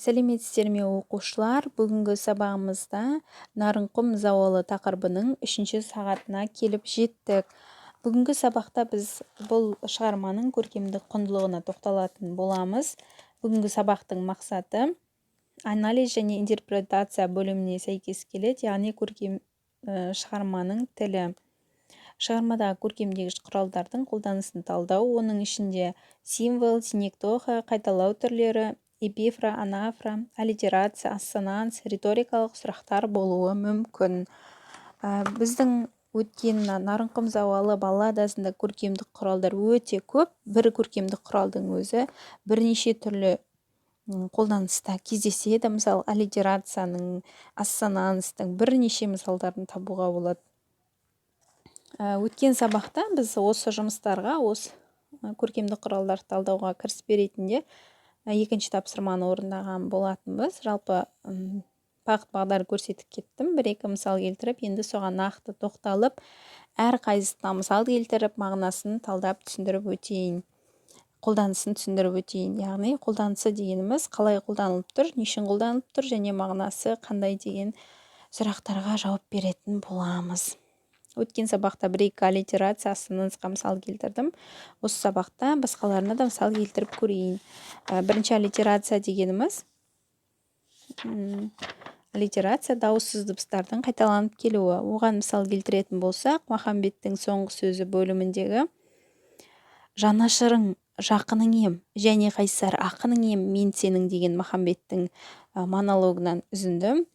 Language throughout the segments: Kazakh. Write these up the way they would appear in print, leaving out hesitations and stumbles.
Сәлеметсіздер ме, оқушылар! Бүгінгі сабағымызда Нарынқұм зауалы тақырыбының үшінші сағатына келіп жеттік. Бүгінгі сабақта біз бұл шығарманың көркемдік құндылығына тоқталатын боламыз. Бүгінгі сабақтың мақсаты анализ және интерпретация бөліміне сәйкес келеді, яғни көркем шығарманың тілі. Шығармадағы көркемдегіш құралдардың қолданысын талдау, оның ішінде символ, синекдоха, қайталау түрлері, эпифора, анафора, аллитерация, ассонанс, риторикалық сұрақтар болуы мүмкін. Біздің өткен Нарынқұм зауалы балладасында көркемдік құралдар өте көп. Бір көркемдік құралдың өзі бірнеше түрлі қолданыста кездеседі. Мысалы, аллитерацияның, ассонанстың бірнеше мысалдарын табуға болады. Өткен сабақта біз осы жұмыстарға, осы көркемдік құралдарды талдауға кіріспе ретінде екінші тапсырманы орындаған болатынбыз. Жалпы бағыт бағдар көрсетіп кеттім, бір-екі мысал келтіріп, енді соған нақты тоқталып, әр қайсысына мысал келтіріп, мағынасын талдап түсіндіріп өтейін, қолданысын түсіндіріп өтейін. Яғни қолданысы дегеніміз қалай қолданылып тұр, не үшін қолданылып тұр және мағынасы қандай деген сұрақтарға жауап беретін боламыз. Өткен сабақта бір-екі аллитерация, ассонансқа мысал келтірдім. Осы сабақта басқаларына да мысал келтіріп көрейін. Бірінші аллитерация дегеніміз, аллитерация дауыссыз дыбыстардың қайталанып келуі. Оған мысал келтіретін болсақ, Махамбеттің соңғы сөзі бөліміндегі жанашырың жақының ем және қайсар ақының ем мен сенің деген Махамбеттің монологынан үзінді.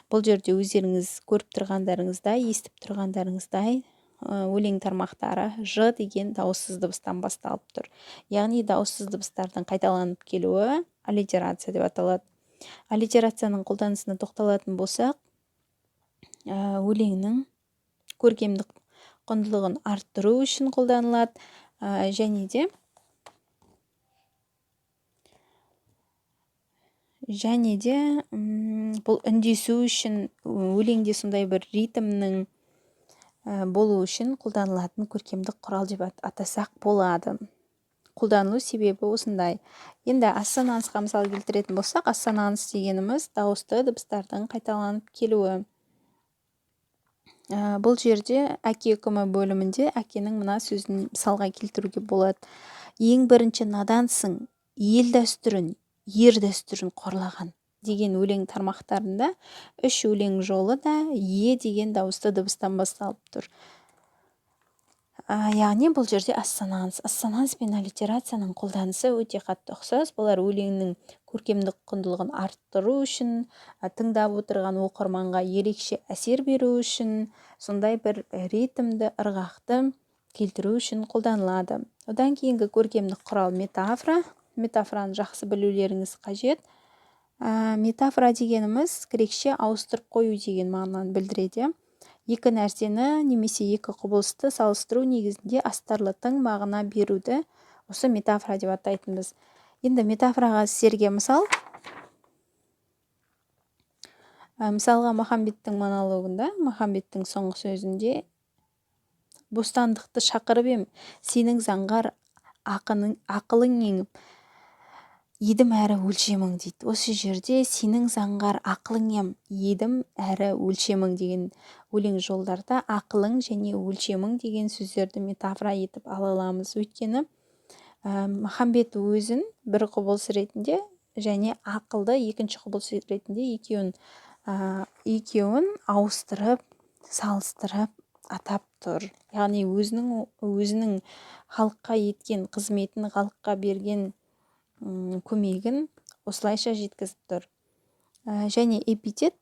Бұл жерде өздеріңіз көріп тұрғандарыңыздай, естіп тұрғандарыңыздай, өлең тармақтары ж деген дауыссыз дыбыстан басталып тұр. Яғни дауыссыз дыбыстардың қайталанып келуі аллитерация деп аталады. Аллитерацияның қолданысына тоқталатын болсақ, өлеңнің көркемдік құндылығын арттыру үшін қолданылады, және де бұл үндесу үшін, өлеңде сондай бір ритмнің болу үшін қолданылатын көркемдік құрал деп атасақ болады. Қолданылу себебі осындай. Енді ассонансқа мысал келтіретін болсақ, ассонанс дегеніміз дауысты дыбыстардың қайталанып келуі. Бұл жерде әке үкімі бөлімінде әкенің мына сөзін мысалға келтіруге болады. Ең бірінші надансың, ел дәстүрін, ер дәстүрін қорлаған деген өлең тармақтарында үш өлең жолы да е деген дауысты дыбыстан басталып тұр. Яғни бұл жерде ассонанс. Ассонанс пен аллитерацияның қолданысы өте қатты ұқсас. Бұлар өлеңнің көркемдік құндылығын арттыру үшін, тыңдап отырған оқырманға ерекше әсер беру үшін, сондай бір ритмді, ырғақты келтіру үшін қолданылады. Одан кейінгі көркемдік құрал метафора. Метафораны жақсы білулеріңіз қажет. Метафора дегеніміз грекше ауыстырып қою деген мағынаны білдіреді. Екі нәрсені немесе екі құбылысты салыстыру негізінде астарлы тың мағына беруді осы метафора деп атайтынбыз. Енді метафораға сіздерге мысал. Мысалға Махамбеттің монологында, Махамбеттің соңғы сөзінде бостандықты шақырып ем, сенің заңғар ақылың еңіп, едім әрі өлшемің дейді. Осы жерде сенің заңғар ақылың ем, едім әрі өлшемің деген өлең жолдарда ақылың және өлшемің деген сөздерді метафора етіп ала аламыз. Өйткені, Махамбет өзін бір құбылыс ретінде және ақылды екінші құбылыс ретінде екеуін ауыстырып, салыстырып атап тұр. Яғни өзінің халыққа еткен қызметін, халыққа берген көмегін осылайша жеткізіп тұр. Және эпитет.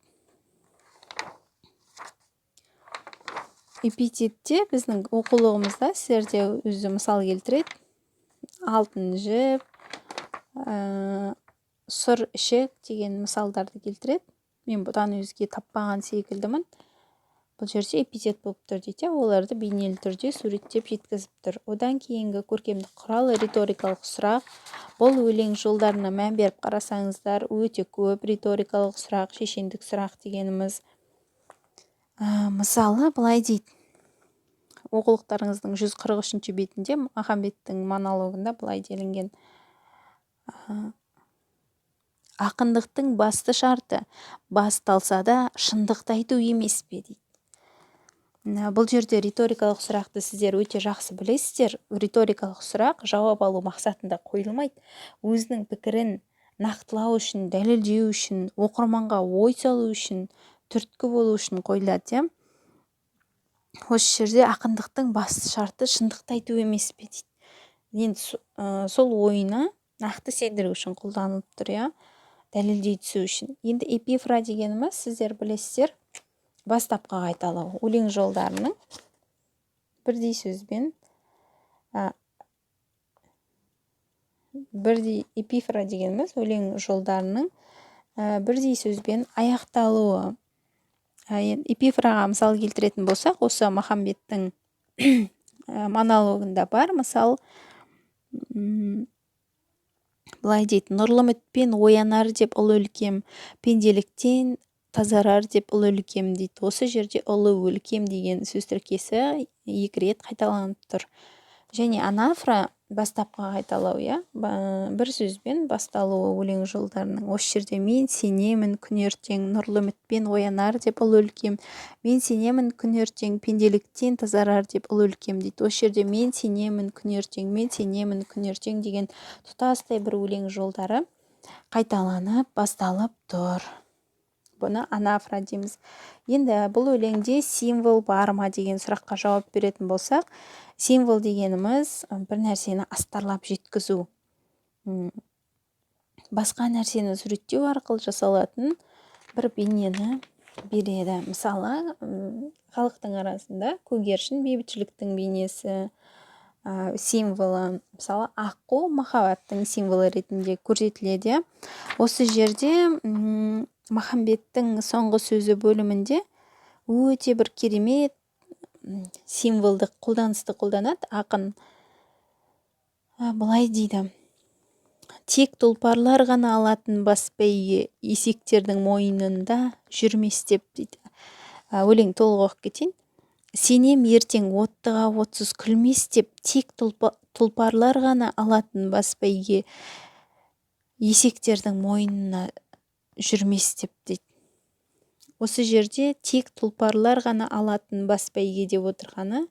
Эпитетте біздің оқулығымызда сіздерде өзі мысал келтіреді. Алтын жіп, сұр ішек деген мысалдарды келтіреді. Мен бұдан өзге таппаған секілдімін. Бұл жерде эпитет болып тұр дейді, оларды бейнелі түрде суреттеп жеткізіп тұр. Одан кейінгі көркемдік құрал риторикалық сұрақ. Бұл өлең жолдарына мән беріп қарасаңыздар, өте көп риторикалық сұрақ, шешендік сұрақ дегеніміз. Мысалы, былай дейді. Оқулықтарыңыздың 143 бетінде Махамбеттің монологында былай делінген. Ақындықтың басты шарты басталса да шындықты айту емес пе дейді. Бұл жерде риторикалық сұрақты сіздер өте жақсы білесіздер. Риторикалық сұрақ жауап алу мақсатында қойылмайды. Өзінің пікірін нақтылау үшін, дәлелдеу үшін, оқырманға ой салу үшін, түрткі болу үшін қойылады, иә. Осы жерде ақындықтың басты шарты шындықты айту емес пе дейді. Енді сол ойына нақты сендіру үшін қолданылып тұр, иә, дәлелдей түсу үшін. Енді эпифора дегеніміз, сіздер білесіздер, бастапқы қайталау, өлең жолдарының бірдей сөзбен бірдей. Эпифора дегеніміз өлең жолдарының бірдей сөзбен аяқталуы. Эпифораға мысал келтіретін болсақ, осы Махамбеттің монологында бар мысал. Былай дейді: «Нұрлы үмітпен оянар деп ұлы өлкем, пенделіктен тазарар деп ұлы өлкем», – дейді. Осы жерде «ұлы өлкем» деген сөз тіркесі екі рет қайталанып тұр. Және анафора, бастапқы қайталау, иә, бір сөзбен басталуы өлең жолдарының. Осы жерде «Мен сенемін, күн ертең нұрлы үмітпен оянар деп ұлы өлкем, мен сенемін, күн ертең пенделіктен тазарар деп ұлы өлкем», – дейді. Осы жерде «Мен сенемін, күн ертең», «Мен сенемін, күн ертең» деген тұтастай бір өлең жолдары қайталанып басталып тұр. Бұны анафора дейміз. Енді бұл өлеңде символ бар ма деген сұраққа жауап беретін болсақ, символ дегеніміз бір нәрсені астарлап жеткізу, басқа нәрсені суреттеу арқылы жасалатын бір бейнені береді. Мысалы, халықтың арасында көгершін бейбітшіліктің бейнесі, символы, мысалы, аққу махаббаттың символы ретінде көрсетіледі. Осы жерде Махамбеттің соңғы сөзі бөлімінде өте бір керемет символдық қолданысты қолданады ақын. Былай дейді: «Тек тұлпарлар ғана алатын бас бәйге, есектердің мойнында жүрмес деп», – дейді. Өлең толық оқып кетейін: «Сенем, ертең оттыға отсыз күлмес деп, тек тұлпарлар ғана алатын бас бәйге, есектердің мойнына жүрмес деп», – дейді. Осы жерде «тек тұлпарлар ғана алатын бас бәйге» деп отырғаны,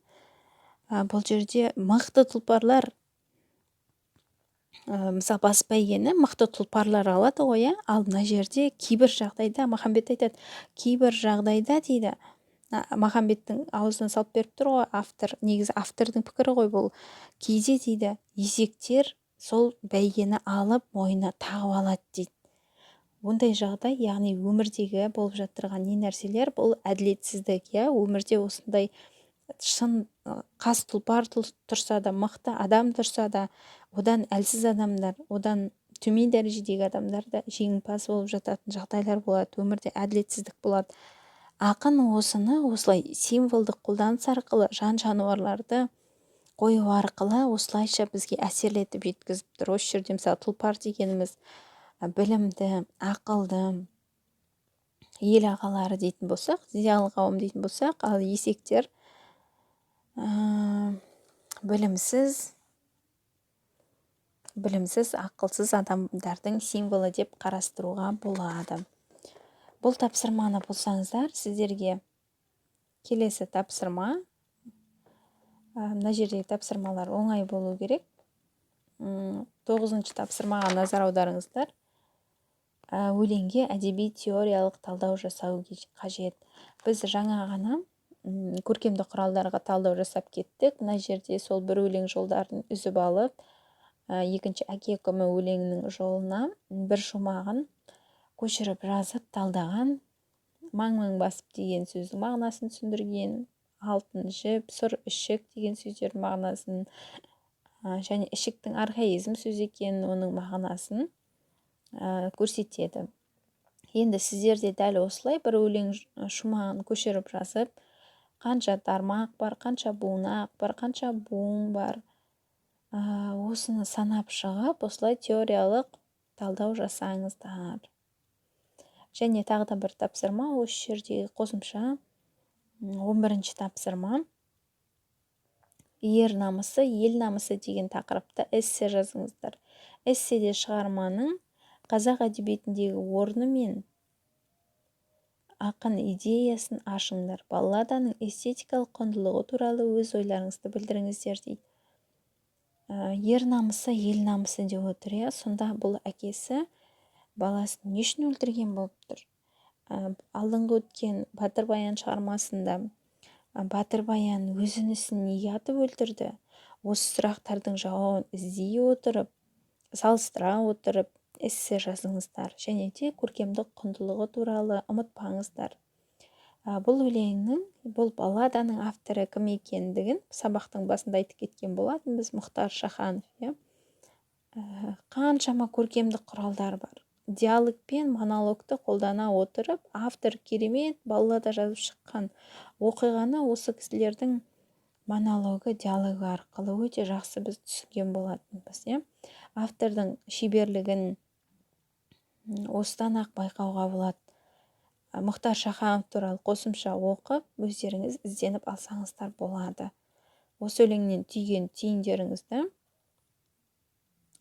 бұл жерде мықты тұлпарлар, мысалы, бас бәйгені мықты тұлпарлар алады ғой, иә. Ал мына жерде кейбір жағдайда, Махамбет айтады, кейбір жағдайда дейді, Махамбеттің аузынан салып беріп тұр ғой автор, негізі автордың пікірі ғой бұл. Кейде, дейді, есектер сол бәйгені алып, мойнына тағып алады дейді. Ондай жағдай, яғни өмірдегі болып жатырған не нәрселер? Бұл әділетсіздік, иә. Өмірде осындай шын қас тұлпар тұрса да, мықты адам тұрса да, одан әлсіз адамдар, одан төмен дәрежедегі адамдар да жеңімпаз болып жататын жағдайлар болады. Өмірде әділетсіздік болады. Ақын осыны осылай символдық қолданыс арқылы, жан жануарларды қою арқылы осылайша бізге әсерлі етіп жеткізіп тұр. Осы жерде, мысалы, тұлпар дегеніміз білімді, ақылды, ел ағалары дейтін болсақ, зиялы қауым дейтін болсақ, ал есектер білімсіз, ақылсыз адамдардың символы деп қарастыруға болады. Бұл тапсырманы болсаңыздар, сіздерге келесі тапсырма. Мына жердегі тапсырмалар оңай болу керек. Тоғызыншы тапсырмаға назар аударыңыздар. Өлеңге әдеби теориялық талдау жасау қажет. Біз жаңа ғана көркемдік құралдарға талдау жасап кеттік. Мына жерде сол бір өлең жолдарын үзіп алып, екінші «Әке үкімі» өлеңінің жолына бір шумағын көшіріп жазып талдаған, «маң-маң басып» деген сөздің мағынасын түсіндірген, алтын жіп, сұр ішік деген сөздердің мағынасын және ішіктің архаизм сөз екенін, оның мағынасын көрсетеді. Енді сіздер де дәл осылай бір өлең шумағын көшіріп жазып, қанша тармақ бар, қанша бунақ бар, қанша буын бар, осыны санап шығып, осылай теориялық талдау жасаңыздар. Және тағы да бір тапсырма, осы жердегі қосымша 11-ші тапсырма: «Ер намысы – ел намысы» деген тақырыпта эссе жазыңыздар. Эсседе шығарманың Қазақ әдебиетіндегі орны мен ақын идеясын ашыңдар. Балладаның эстетикалық құндылығы туралы өз ойларыңызды білдіріңіздер дейді. Ер намысы, ел намысы деп отыр, иә. Сонда бұл әкесі баласын не үшін өлтірген болып тұр? Алдыңғы өткен Батыр Баян шығармасында Батыр Баян өз інісін неге атып өлтірді? Осы сұрақтардың жауабын іздей отырып, салыстыра отырып, эссе жазыңыздар және де көркемдік құндылығы туралы ұмытпаңыздар. Бұл өлеңнің, бұл балладаның авторы кім екендігін сабақтың басында айтып кеткен болатынбыз: Мұхтар Шаханов, иә. Қаншама көркемдік құралдар бар. Диалог пен монологты қолдана отырып, автор керемет баллада жазып шыққан. Оқиғаны осы кісілердің монологы, диалогы арқылы өте жақсы біз түсінген болатынбыз, иә. Автордың шеберлігін осыдан ақ байқауға болады. Мұхтар Шаханов туралы қосымша оқып, өздеріңіз ізденіп алсаңыздар болады. Осы өлеңнен түйген түйіндеріңізді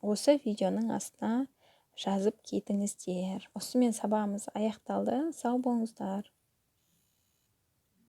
осы видеоның астына жазып кетіңіздер. Осымен сабағымыз аяқталды. Сау болыңыздар.